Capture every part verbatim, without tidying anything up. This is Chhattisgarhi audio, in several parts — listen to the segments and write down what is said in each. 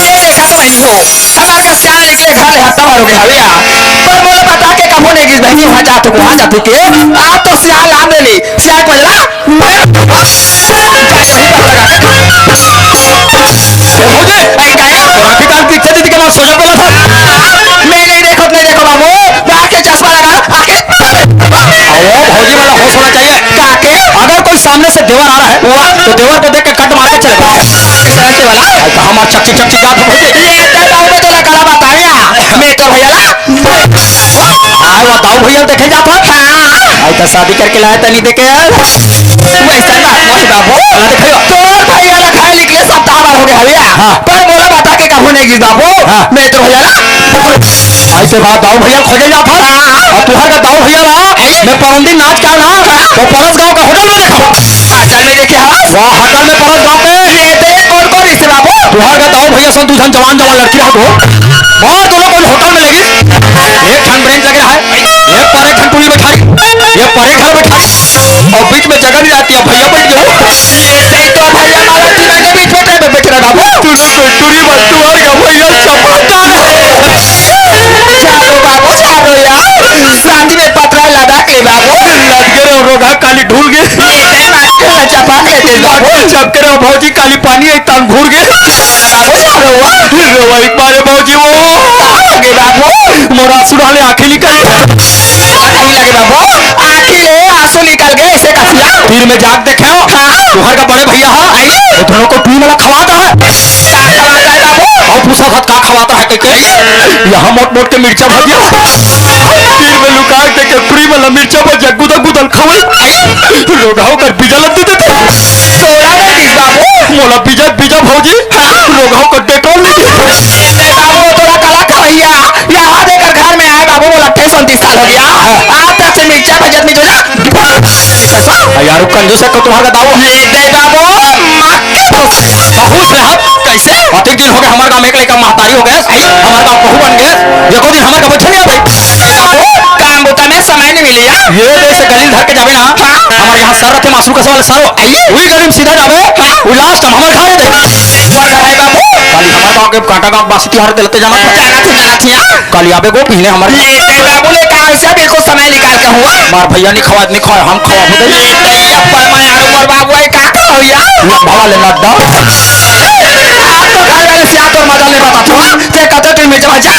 ये देखा तो नहीं हो, हमार का सियान निकले घर ले हत्ता मारो के हवे आ। पर मोला बता के कभू नहीं गिस बहनी, वहाँ जात हो, वहाँ जात हो के। आप तो सियान लान देली, सियान को जरा। भौजी, ए, का है? राखी काल पीछे दीदी के बाद सोजा बोला था। मैं नहीं देखत, नहीं देखो बाबू, मैं आके चश्मा लगा, आके। अरे भौजी, बड़ा होश होना चाहिए। का के? अगर कोई सामने से देवर आ रहा है, वाह। तो देवर को देख के कट मार के चले जाओ। ऐसे वाला? अरे तो हमार चकची चकची जात हो भौजी। ये तो गाँव में तो लकड़ा बतावे आ। मैं तो भैया ला। आए वो दाऊ भैया देखे जात हो? हाँ। आई तो शादी करके लाए तनी देखे यार। वैसा बात नहीं बाबू। चला दिखाइयो। तोर भैया ला खाए निकले सब तावर हो गए हवे आ। हाँ। पर मोला बता के कहूँ नहीं गिस बाबू। हाँ। मैं तो भैया ला। ऐसे बात दाऊ भैया खोजे जात हो? हाँ। और तुहर का दाऊ भैया ला, मैं परौंदी नाच का ना, वो परस गाँव का होटल में देखा। होटल में देखे हवस? वाह, होटल में परस गाँव के। ये तो एक कौन कौन रिश्ते बाबू? तुहर का दाऊ भैया सन दू झन जवान जवान लड़की रहा को। बाहर दोनों को होटल में लेगी। एक ठन ब्रेंच लगे रहा है, एक पर एक ठन टूरी बैठाई, एक पर एक ठन बैठाई, और बीच में जगह नहीं रहती है, भैया बैठ जाओ। ये तो भैया माला तीनों के बीच में बैठे रहा बाबू। टूरी, टूरी बस तुहर का भैया चपाटा। चारो बाबू, चारो यार। शादी में पतरा लदा के बाबू। लद के रे रोगा काली ढूल गे। ये बात के चपा के दे बाबू। चप के रे भौजी काली पानी आई तन घूर गे। बाबू, चारो वाह। रोवा एक बारे भौजी वो। का हो गे बाबू? मोरा सुना ले आँखें निकल। नहीं लगे बाबू। आँखें ले आंसू निकल गए, ऐसे कथिया। फिर मैं जाग देखे हो। हाँ। तुहर का बड़े भैया हा। आई। वो दोनों को पी वाला खवाता है। का खवाता है बाबू? और पूछा था का खवाता है कह के। यहाँ मोट मोट के मिर्चा भजिया। फिर मैं लुका के के फ्री वाला मिर्चा पर जग्गू दा गुदल खवल। रोगाओ कर बीजा लग देते थे। तोरा नहीं दिस बाबू। मोला बीजा, बीजा भौजी। हाँ। रोगाओ कर डेटॉल नहीं दिस। बाबू तोरा कला खवैया। यहाँ देकर घर में आए बाबू, मोला अट्ठाईस उनतीस साल हो गया। हाँ। आज तक से मिर्चा भजत नहीं जोया। यार, वो कंजूस है, को तुम्हारा दाऊ। ले दे बाबू, माँ के बहुत से हद, कैसे? अतिक दिन हो गए, हमारे गाँव में एक लड़का महतारी हो गए, हमारे गाँव बहू बन गए, एको दिन हमारे गाँव बच्चा नहीं आवे। बाबू, काम बुता में समय नहीं मिली यार। ये देश से गली धर के जावे ना, हाँ। हमारे यहाँ सर रहते मासरू कसा वाले सर, आइए। वही गली में सीधा जावे, हाँ। वो लास्ट हम हमारे घर दे। पर घर है बाबू। खाली हमारे गाँव के कांटा गाँव बासी तिहार चलते जाना था। जाना थी, जाना थी, हाँ। काली आबे गो पहले हमारे ले, ले बाबू, ले काम से बिल्कुल समय निकाल के हुआ। मार भैया नहीं खवा, नहीं खवा, हम खवा दे। ले, ले, पर मैं यार मोर बाबू आई का कहो यार? लंबा वाले लड्डा। आप तो घर वाले से आप और मजा ले बता तो, हाँ? ते कहते तू मेरे जा।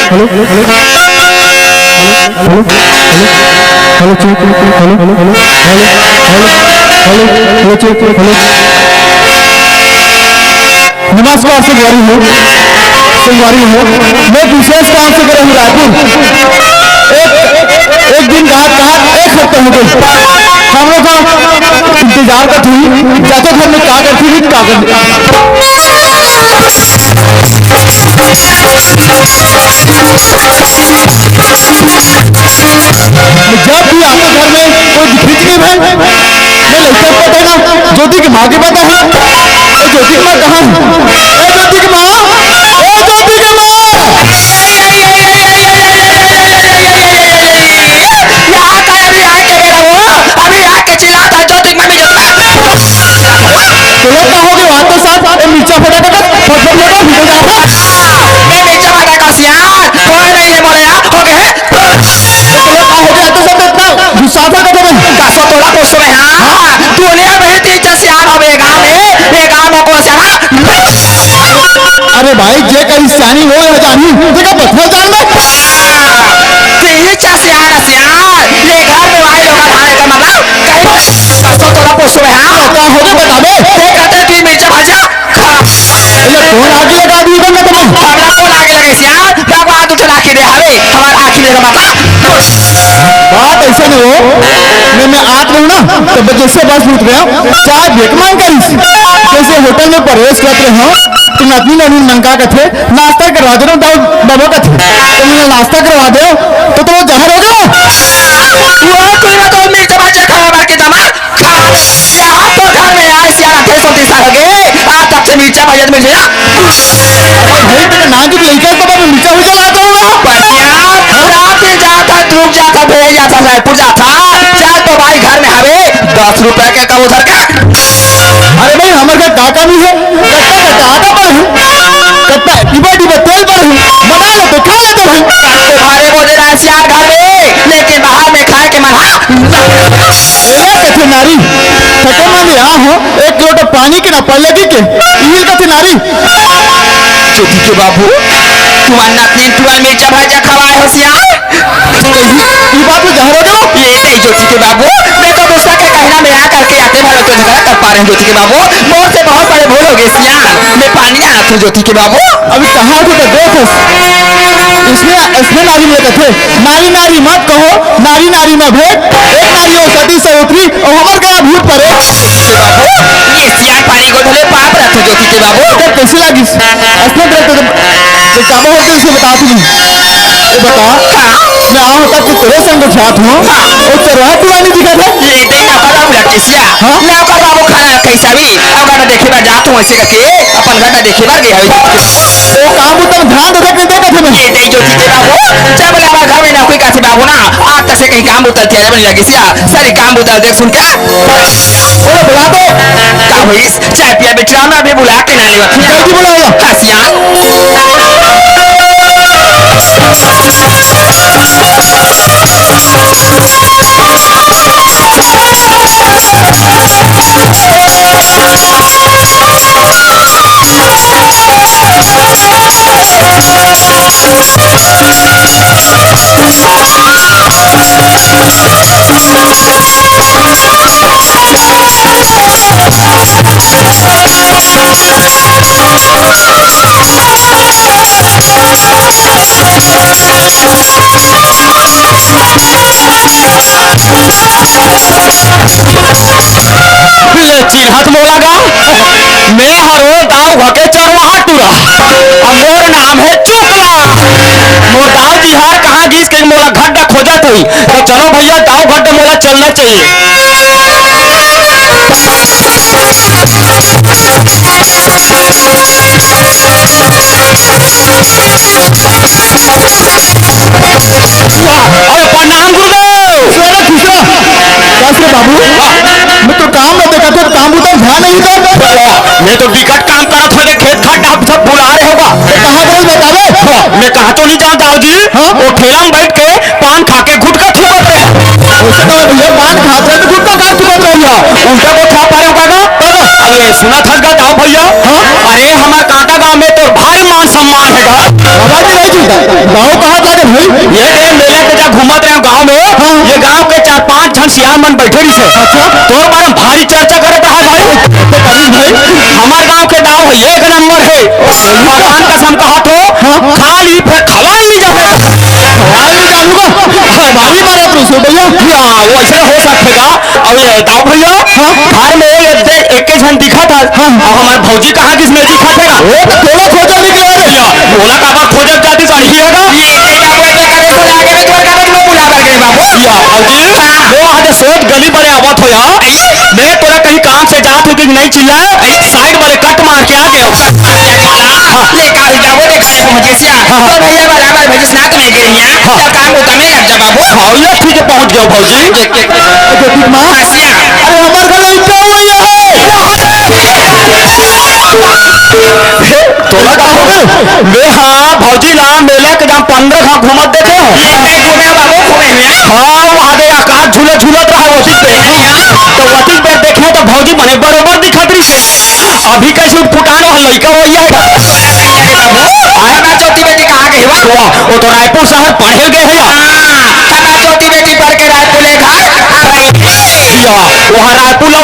Hello, hello, hello, hello, hello, hello, check, check, check, hello, hello, hello, hello, hello, hello, check, check, hello. नमस्कार, संगवारी हो, संगवारी हो, मैं विशेष काम से गए हूँ रायपुर। एक, एक दिन कहा, कहा, एक हफ्ता हो गए। हम लोग का इंतजार का थी, जाते घर में का करती थी, का करती। जब भी आपके घर में कोई खिचड़ी में, मैं लड़के को पता ना, ज्योति की माँ के पता है, ए, ज्योति की माँ कहाँ है? ए, ज्योति की माँ, ए, ज्योति की माँ। यहाँ का अभी आके बेटा वो, अभी आके चिल्लाता है, "ज्योति मम्मी, ज्योति मम्मी।" फटाफट, फटाफट, फटाफट, video जाता। मैं बेचा वाला का सियान, कोई नहीं है बोले यार, हो गए। तोला का हो गया, तो सब इतना गुस्सा था कदम। का सो तोला को सुने, हाँ? दुनिया में तीन चार सियान हो बेगाम है, बेगाम हो को सियान। अरे भाई, जे कहीं सियानी हो या जानी, देखा बथुआ जान में। तीन चार सियान, सियान, ये घर में भाई लोग धारे का मतलब, कहीं का सो तोला को सुने, हाँ? का हो गया, बता बे। वो कहते हैं, "तू मिर्चा भाजा।" अरे कौन आगे लगा दी इधर ना तुम? हमरा कौन आगे लगे सियान? बाबा तू चला के दे हवे, हमार आँखी में लगा। बात ऐसा नहीं हो, मैं, मैं आत रहूँ ना, तो बस जैसे बस उठ गया, चाय भेंट मांग करिस। जैसे होटल में प्रवेश करते हो, तो नतनी नतनी नंका कथे, नाश्ता करवा दे ना, दाऊ बाबा कथे। तो मैंने नाश्ता करवा दे, तो तुम जहर हो गया। वो कोई ना तो मिर्च बचे खावा मार के जमा। यहाँ तो घर में आए सियान आते सोती साल हो गए, आज तक से मिर्चा भाजा तो मिल गया। भाई, तेरे नाम की लड़का तो मैं मिर्चा भाजा ला दूंगा। बस यार, रात में जाता, रुक जाता, भेज जाता, साहब, पूछा था, चल तो भाई घर में हवे, दस रुपया के कबूतर का। अरे भाई, हमारे घर काका भी है, कट्टा का काका पर है, कट्टा इबा डिबा तेल पर है, बना लेते, खा लेते भाई। अरे बोले ना सियान घर में, लेकिन बाहर में खाए के मन, हाँ, एला कथे नारी, थके मन यहाँ हो, एक लोटा पानी के ना पल्ले की के, इहिल कथे नारी। ज्योति के बाबू, तुम्हार नतनी तुआ मिर्चा भाजा खवाए हो सियान। ई बात में जहर हो गया? ये नहीं ज्योति के बाबू, मैं तो दूसरा के कहना में आ करके आते भर तो झगड़ा कर पा रहे हैं ज्योति के बाबू। मोर से बहुत बड़े भूल हो गए सियान, मैं पानी आ रहा था ज्योति के बाबू। अभी कहाँ को तो देख उस-, इसने, इसने नारी में कथे, नारी नारी मत कहो, नारी नारी में भेद, एक नारी हो सती सावित्री, और हमर गया भूत परे। ये सियान पानी को धले पाप रखो ज्योति के बाबू। तो कैसे लागिस? असली तरह तो, तो काबा होते इसको बता तू। ये बता, हाँ। मैं आऊँ तक तो तेरे संग जात हूँ, हाँ। और चरवाहा पुरानी दिखा था। ये देख ना, पता बुला कैसिया। हाँ? लौकर बाबू खड़ा है कैसा भी। अब गाना देखे बर जात हूँ ऐसे करके, अपन गाना देखे बर गया है। ओ काम उतन ध्यान दे के देखत हमें। ये नहीं ज्योति के बाबू, जब लगा घर में ना कोई काथे बाबू ना, आज तक से कहीं काम उतल के बन लगी सिया। सारी काम उतल देख सुन के। बोलो बुला दो। का होइस? चाय पिया बेटवा, मैं अभी बुला के ना लेवा। जल्दी बुलाओ। हसियान। ले चिन्हत मोला गा, मैं हरो दाऊ घर के चरवाहा टूरा। अब मोर नाम है चुकला। मोर दाऊ जी हर कहाँ गिस के मोला घड्डा खोजत ही। तो चलो भैया, दाऊ घड्डा मोला चलना चाहिए। अरे प्रणाम गुरुदेव। अरे खुश रह। बस रे बाबू, मैं तो काम में देखा, तो काम उधर ध्यान नहीं कर। मैं तो बिकट काम करत हों, खेत खार डाब सब भुला रहे होगा। तो कहाँ गए बतावे? हाँ, मैं कहाँ तो नहीं जानता हूँ जी। हाँ? वो ठेला में बैठ के पान खा के गुटखा थूकत रहे। उसे तो भैया पान खात रहे तो गुटखा कहाँ थूकत रहे? हाँ, उल्टा को खा पा रहे होगा ना? हाँ। अरे सुना था का दाऊ भैया? हाँ? अरे हमार कांटा गांव में तो भारी मान सम्मान है गा। बाबा जी नहीं जी, गाँव कहाँ जाके भाई? ये दे मेला के जा घूमत रहे गांव में। हाँ। ये गांव के चार पांच झन सियान मन बैठे रही से। अच्छा। तोर बारे में भारी चर्चा करत रहा भाई। तो करीब भाई। हमार गांव के दाऊ है, एक नंबर है। भगवान कसम कहा तो हाँ। खा ली फिर खवा ली जावे। खवा ली जाऊंगा। भारी मारा तू से भैया। या, वो ऐसे हो सकते का? अब ये दाऊ भैया, हाँ। घर में ये दे-, एक के झन दिखा था। हाँ। अब हमार भौजी कहाँ किस में दिखा थे ना? वो तो थोड़ा खोजा निकला रे। या, बोला का बात खोजत जाती तो आई है ना? ये, ये बाबू, ये करे तो आगे में तोर का बात में बुला कर गए बाबू। या, भौजी, वो आज सोच गली बड़े आवत हो यार। मैं तोरा कहीं काम से जात हो कि नहीं चिल्ला? साइड वाले कट मार के आ गया। ले का हो जाबो देखा है मुझे सिया। हाँ। तो भैया बराबर भैया सुना तो नहीं गिरी यहाँ। हाँ। तो काम को कमी लग जा बाबू। हाँ, ये ठीक है, पहुँच गया भौजी। ये, ये, ये, ये, माँ। हाँ, सिया। अरे हमारे घर में क्या हुआ ये है? अरे, अरे, अरे, अरे, अरे, अरे, अरे, अरे, वे हाँ, भौजी ला मेला के जाम पंद्रह घाव घूमत देखे हो। हाँ, वहाँ दे आकाश झूला झूलत रहा, ओतिक बेर। तो ओतिक बेर देखे तो भौजी बने बरोबर दिखत रही से। अभी कैसे उठपुटान वहाँ लइका हो जाएगा। आया ना चौथी बेटी कहाँ गई हुआ? वो, वो तो रायपुर शहर पढ़े गए है। हाँ, ना चौथी बेटी पढ़ के रायपुर ले घर। वहाँ रायपुर ला